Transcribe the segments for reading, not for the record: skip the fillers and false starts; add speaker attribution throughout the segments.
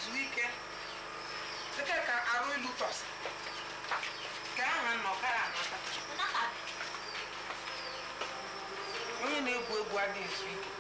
Speaker 1: Zuo ike. Dịka ka arụ ilu tọsa. Ka aha nọ kara anata. Onye na-egwu egwu adịghị ezu ike.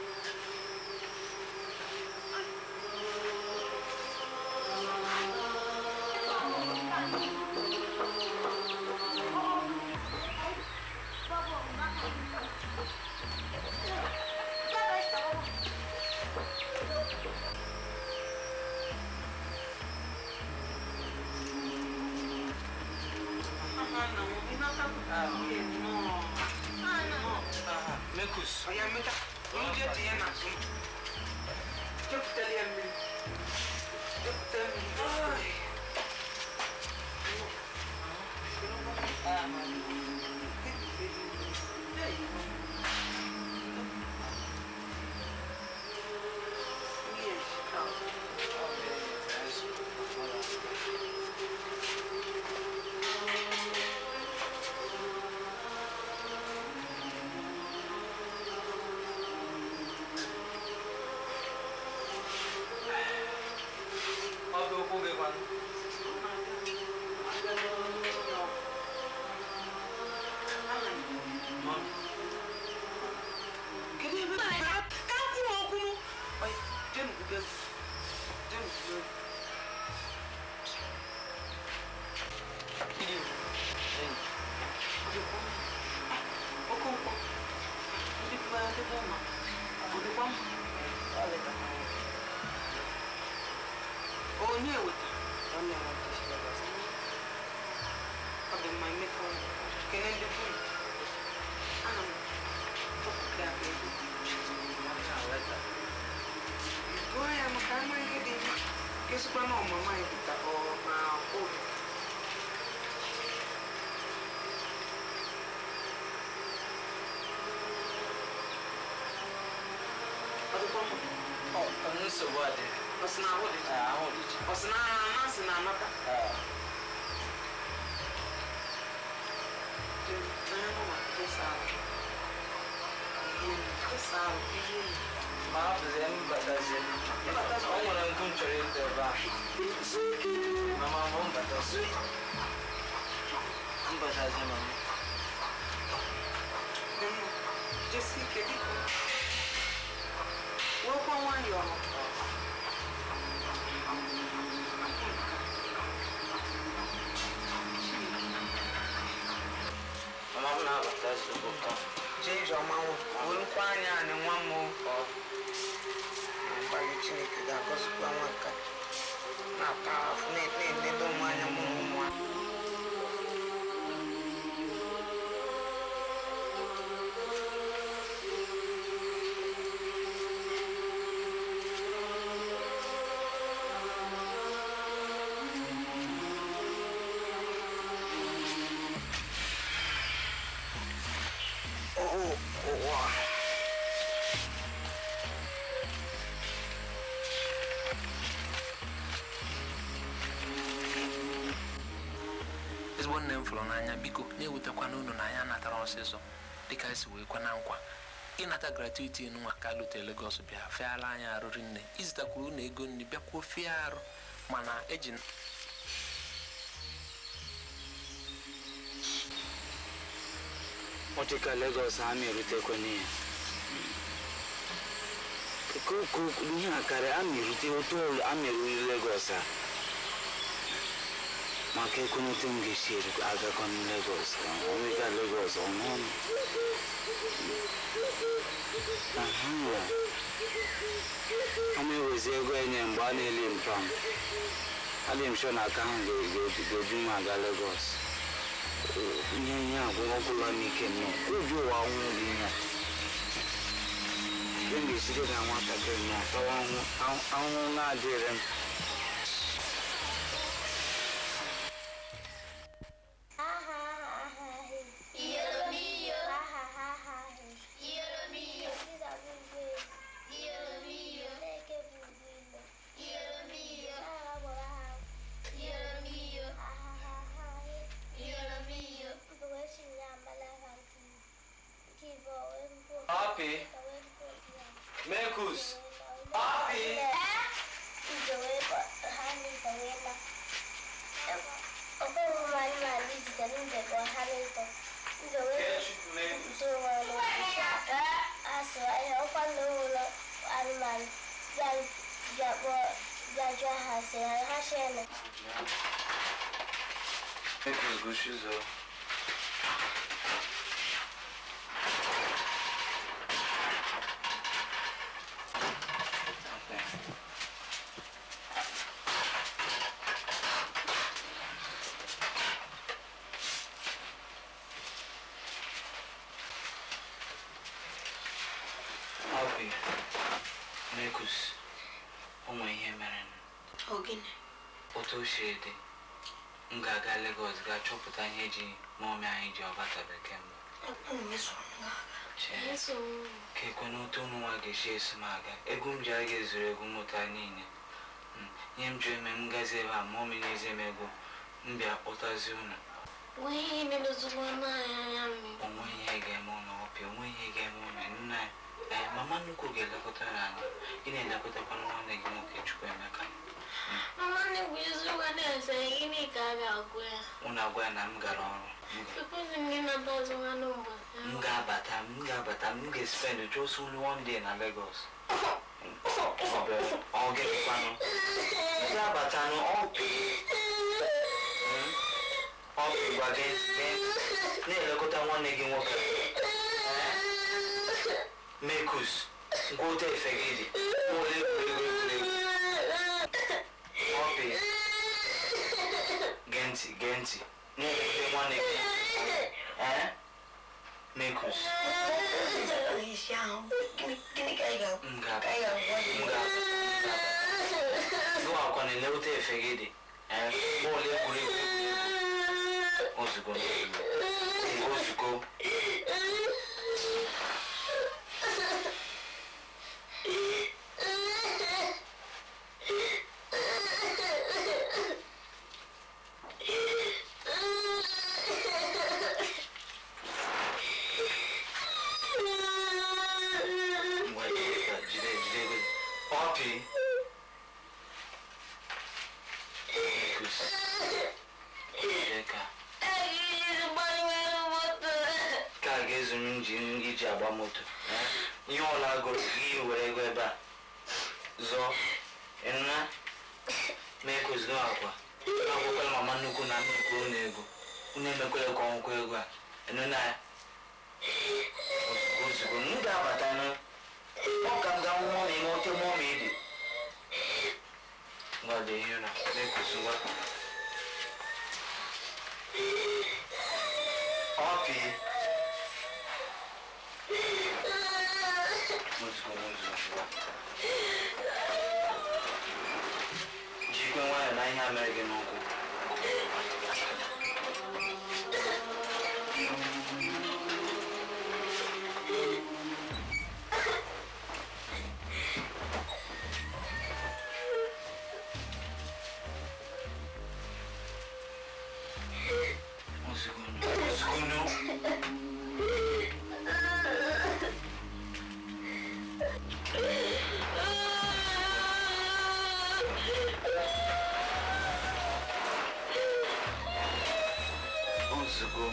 Speaker 2: Mekus.
Speaker 1: Oya meka. Oluje ti yen azu. Jeputele mi. Jeputele mi. Ai.
Speaker 2: Ezigbo nne m fụrụ n'anya biko na-ewutekwana unu na anya natara ọsịsọ dịka esi wee kwe na nkwa ịnata gratuity nwa ka lute Lagos bịa feala anya arụrị nne izitakwuru unu ego nri bịakwuo fie arụ mana eji
Speaker 3: Ọtịka Lagos a na-erutekwa n'ihe ihe a karịa a na-erute otu a na-eruri Lagos a maka ekwunete m ga-esi agakọ na Lagos omega Lagos ọnụọnụ a na-ewezi ego enye mgbe a na-eli mpam adị m sure na aka ahụ ga-edu m aga Lagos ihe ihe agwụgwụla m ike nnọọ ụjọ ụwa ọnwụ dị ihe a m ga-esite na nwatakịrị nnọọ tawa ahụhụ na-adịrị m.
Speaker 2: Papi. Mekus. Papi.
Speaker 4: ga-akpọ bịa jụọ ha sị ha ha shene.
Speaker 3: M ga-aga Lagos gaa chọpụta ihe ji mọmị anyị ji ọbatabe kemgbe. Ka ekwe n'otu ụmụ nwa ga-esi eso m aga. Ego m ji aga ezuru ego mmụta niile. Ihe m jụrụ eme m gazi ebe a mọmị na-ezi m ego m bịa kpọtazi unu. Onwe ihe ga-eme ụlọ ọpịa, onwe ihe ga-eme ụlọ nna anyị. Mama nnukwu ga-elekọta anyị. Ị na-elekọtakwa nwanne gị nwoke Chukwuemeka.
Speaker 4: Mama nnukwu gịnị ka a ga-agwa ya?
Speaker 3: Unu agwa ya na m gara ọrụ. M ga-abata, m ga-spend just only one day na Lagos. Ọ gịnịkwanụ? M ga-abatanụ ọpị. Ọpị gwa gị na-elekọta nwanne gị nwoke. Mekus, ngwọta efe gị dị. Ole egwuregwu. Ọpị. Gee ntị. Na-elekọta nwanne gị. Mekus. M ga-abata. Gụwakwa na-elekọta efe gị dị. Bọọlụ egwuregwu. Ozugbo. Ihe ọla gụrụ gị were ego ebe a zọọ nna mekozigo akwa akwụkwọ mama nnukwu na nnukwu unu ego unu emekwere ka ọnwụkwa ego a nna ya ozugbo m ga-abata ọ ka m ga nwụọ ma ime ote mụọ ma ịdị ngwa dị ihe na mekozi ngwa ọpị. Jikwe nwayọ na ihe a mere gị n'ụkwụ. Ozugbo.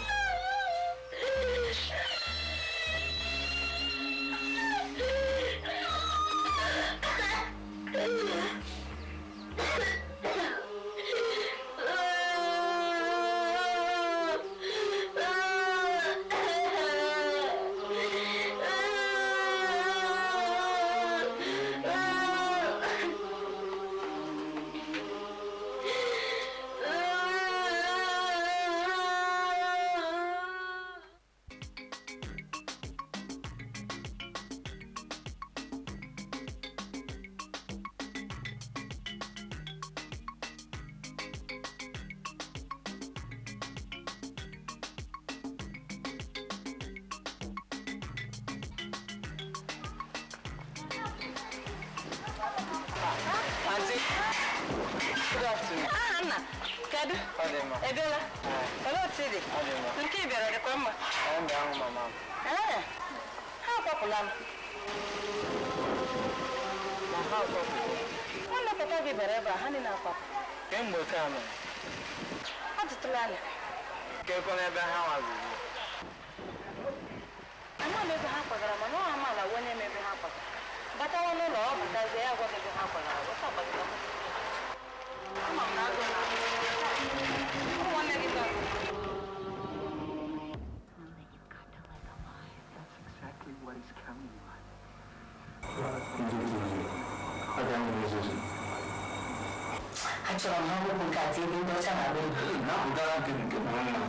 Speaker 1: Good afternoon. Ah, Anna. Kedu? Ebiola. Hello, Tidi. Nke ị bịara dịkwa mma.
Speaker 5: Ọ m ahụ mama m.
Speaker 1: Ee. Ha akwapụla m.
Speaker 5: Ma ha akwapụla.
Speaker 1: Nwanne papa gị bịara ebe a, ha niile akwapụ.
Speaker 5: Kemgbe taa mere.
Speaker 1: Ọ dịtụla anya.
Speaker 5: Kekwa n'ebe ha nwaziri.
Speaker 1: Ama m ebe ha kwagara mana ọ amaala onye m ebe ha kwagara. Batawa n'ụlọ ọ batazie ya gwa m ebe ha kwagara.
Speaker 6: Aka m na-ezuzu.
Speaker 1: Achọrọ m ha wepụ nke atị ebe ndị ọcha na-agba egwu.
Speaker 6: Na-apụtara nke nke mara mma.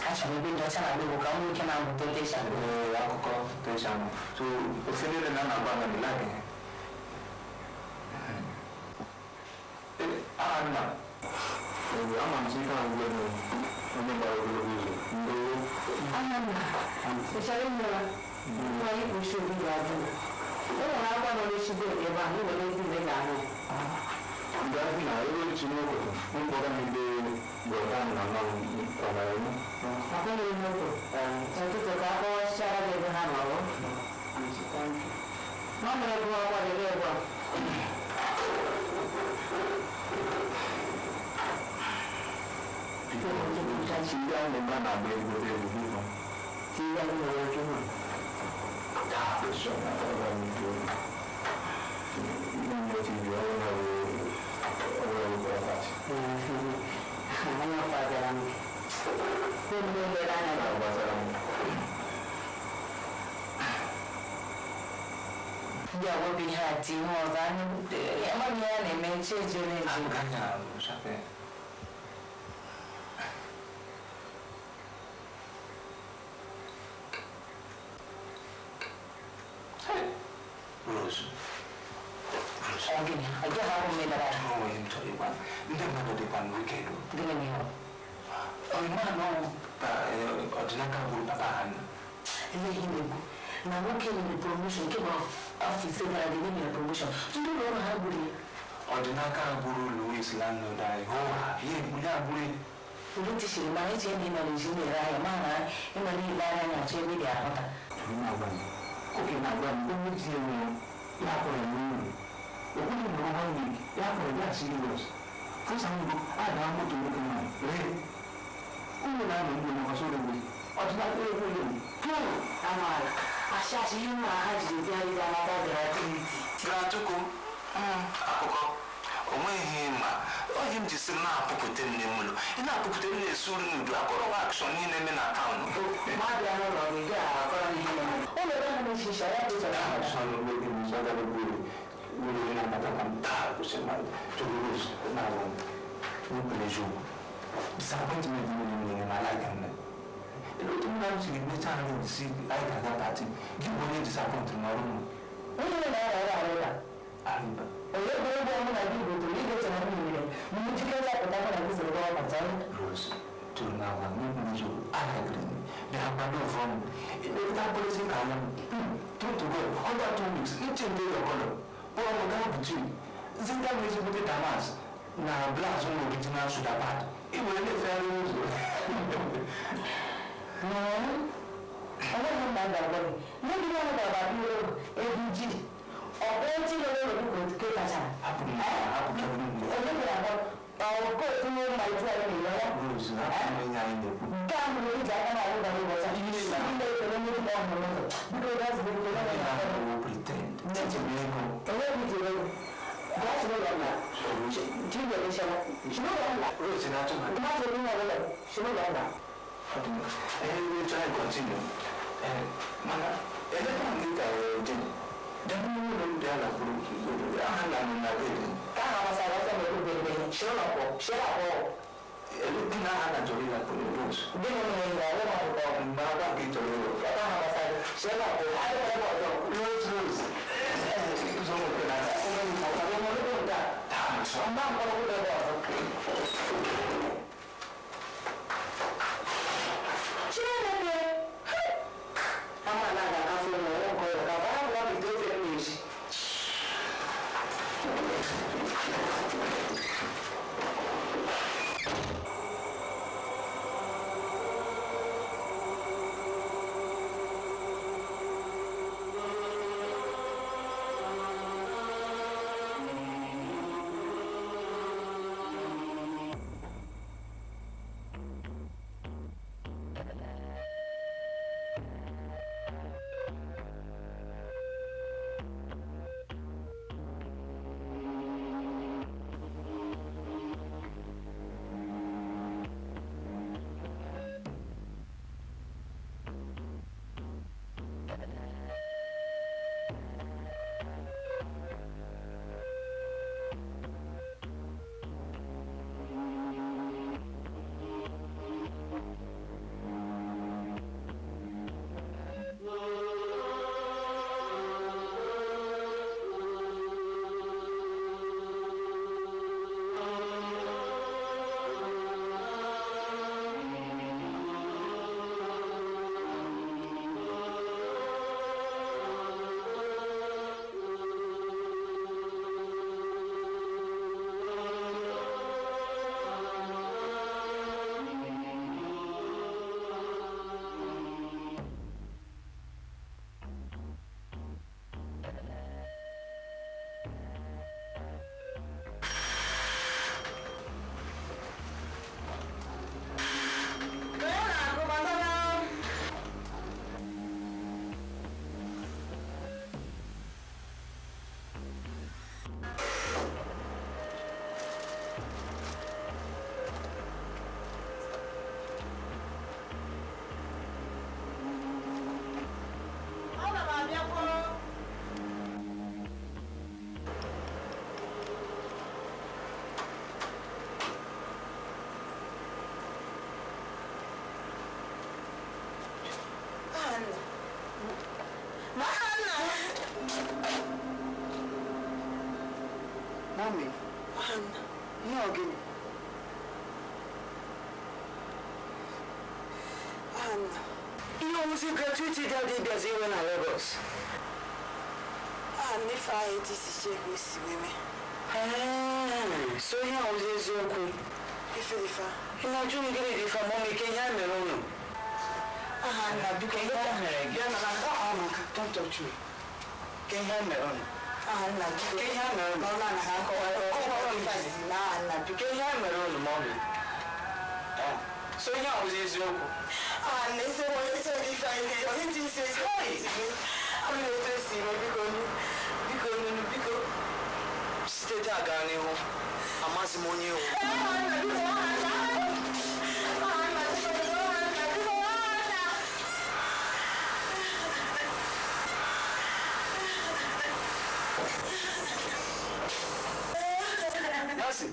Speaker 1: Achọrọ m ebe ndị ọcha na-agba egwu ka m nwee ike na-amụta otu esi agba egwu.
Speaker 6: Ee, akụkọ otu esi amụ. So, ofe niile na na-agba na like. Ee, aha nna. Ee, ama m sị ike ahụ ugbo onye gbara ogologo ụzọ. Ndewo.
Speaker 1: Aha nna, ị chọrọ ịnụ ya? Nwa ikpuchi obi ga-adị. E nwere akwa nọ n'echi bed ebe ahụ, ị nwere ezi mgbe ị ga-ahụ ya.
Speaker 6: Mgbe ahụ na ebe echi n'ụtụtụ, mkpọrọ m ebe brọda m na nwa m kwagara m.
Speaker 1: Akwụghị m ụtụ. Ụtụtụ ka akọwachara gị ebe ha nọ. Mama ego akwa dịrị ebe a.
Speaker 6: Ndị ahụ na-ebe a na-agba egwu egwu biko.
Speaker 1: Tinye anyị nwere ike ịhụ. Anya fadara m. Ndị obere anya ndị a wepụ ihe a tinye ọzọ anyị amaghị ihe a na-eme chi ejere eje.
Speaker 6: Rose.
Speaker 1: Ọ gịnị? Ọ gaghị ahụ mmedara ya.
Speaker 6: O nwere m chọrọ ịgwa ndị mmadụ dịkwa n'wicked o.
Speaker 1: Gịnị mere?
Speaker 6: Ọ ma na ọ ọdịnaka gburu papa ha nna.
Speaker 1: Ele ihe na-ekwu na nwoke nyere promotion nke bụ afọ 5 gara aga nyere promotion. Ndị ụlọ ọrụ ha gburu ya.
Speaker 6: Ọdịnaka gburu Louis landlord anyị hụ ha ya egbu ya gburu ya.
Speaker 1: Olu tishiri ma eche na ị nọ n'ezi na-ere ahịa ma na ị nọ n'ile anya na-achọ ebe ị ga-ahụta.
Speaker 6: Oke na-agwa m onye ji enwe ya kpọrọ m n'uru. Okwughị m na 1 week ya kpọrọ ya serious. Fụsa mbụ a ga moto nwoke nwaanyị ree. Ụmụ na-anọ mgbe maka soro mgbe ọdịnaka egwu ya.
Speaker 1: Amaala asị asị ihe nwa ha jiri bịa ịga nata gratuity.
Speaker 6: Gratuku akụkọ o nweghị ma onye m ji sị m na-apụpụte m n'ime ụlọ ị na-apụpụte m na-esu uru n'udu akọrọ m akshọn niile eme na taụn.
Speaker 1: Ma abịa n'ụlọ gị gaa akọrọ m ihe mere. Ụlọ ebe ahụ na-eshi isi ya dị chọrọ ahụ.
Speaker 6: Akshọn mgbe gị m zọgara gburu gburu na-abata ka m taa kwụsị mmadụ chọrọ rose na-agwa m n'ekwere eziokwu. Disappointment niile m nyere m alaghị m. Otu m na m siri mechaa ahụ si anyị ga-aga pati gị bụ onye disappoint n'ọrụ m.
Speaker 1: Onye na-arịa ọrịa arịa.
Speaker 6: Arịba.
Speaker 1: Onye bụ ebe mụ na gị gotere igote na mmiri m njikere apụta mụ na gị soro gawa pati.
Speaker 6: Rose tụrụ n'agwa n'ekwu eziokwu alaghịrị m bịa kwado ọfọ m emepụta polisi ka anya m true to God under 2 weeks nche ndị ọkọlọ kpọrọ m gaa butik zita m ezigbote tamas na blaz ụlọ original sugar pad i were na-efegharị ụzọ.
Speaker 1: Enweghị mma m ga-agwa gị. Ndị bi n'ọnụ gara abịa ụlọ ebe ji ọ bụ otu ụlọ ụlọ gị ka kachara.
Speaker 6: Hapụ m hapụ m.
Speaker 1: Onye gwara agwa ọ kootu mma etu anyị na-ere ya.
Speaker 6: Rose hapụ m ihe anyị na-ekwu.
Speaker 1: Nke a mụrụ iji aka na-alụ gara ụbọchị. Ndị na-ekele ndị dị ọhụrụ n'ụzọ. Biko gaa zuru ike
Speaker 6: Ndị na-ahụ pretend. Eji m ego.
Speaker 1: Enweghị iji ego. Gaa zuru ụlọ nna. Chinyere Shema. Shema nna.
Speaker 6: Rose na-achọ m.
Speaker 1: Mmadụ onye ọbụla. Shema nna.
Speaker 6: We try and continue. Mana eleta m dịka Jane. Jane ụlọ m bịa lakwuru aha na nọ na bed.
Speaker 1: Ka ha gbasara ọsọ na ebube ebe shema pụọ shema pụọ.
Speaker 6: Eleta na aha na chọrọ ịlakwuru Rose.
Speaker 1: Gịnị mere ị ga-alụ ma pụọ?
Speaker 6: Mgbe agwa gị chọrọ ịlụ.
Speaker 1: Ka ha gbasara shema pụọ. Adịghị ebe ọzọ.
Speaker 6: Rose Rose. Ụzọ nwoke na
Speaker 1: Mgba mkpọrọgwụ ebe ọzọ. Chineke! Ama na ga-akasị ụmụ nwoke ọrụ ka ọ bụ ọbụ ofe m na-eji.
Speaker 3: Mommy, ihe ọ gịnị? Ihe ọwụzi gratuity dị adị bịazi iwe na Lagos. So ihe ọwụzi eziokwu. Ị na-ajụ m gịnị dị ife mọmị ke ihe a mere unu? Biko ihe a mere gị. Don't touch me. Ke ihe a mere unu? Ke ihe a mere unu? Ke ihe a mere unu mọmị? So ihe ọwụzi eziokwu. Site taa gaa n'ihu, amaghịzi m onye ewu. Nancy,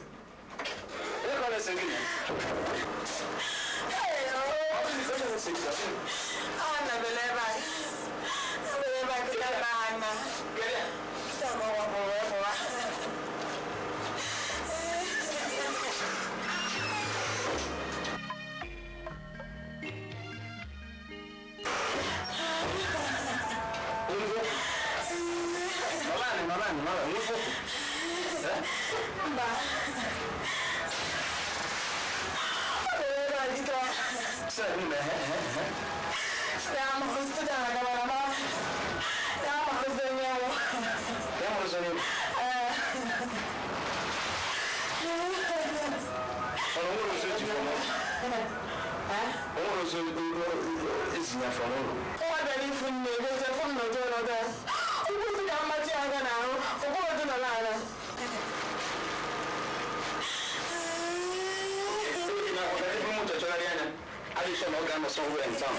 Speaker 3: Somewhere in town.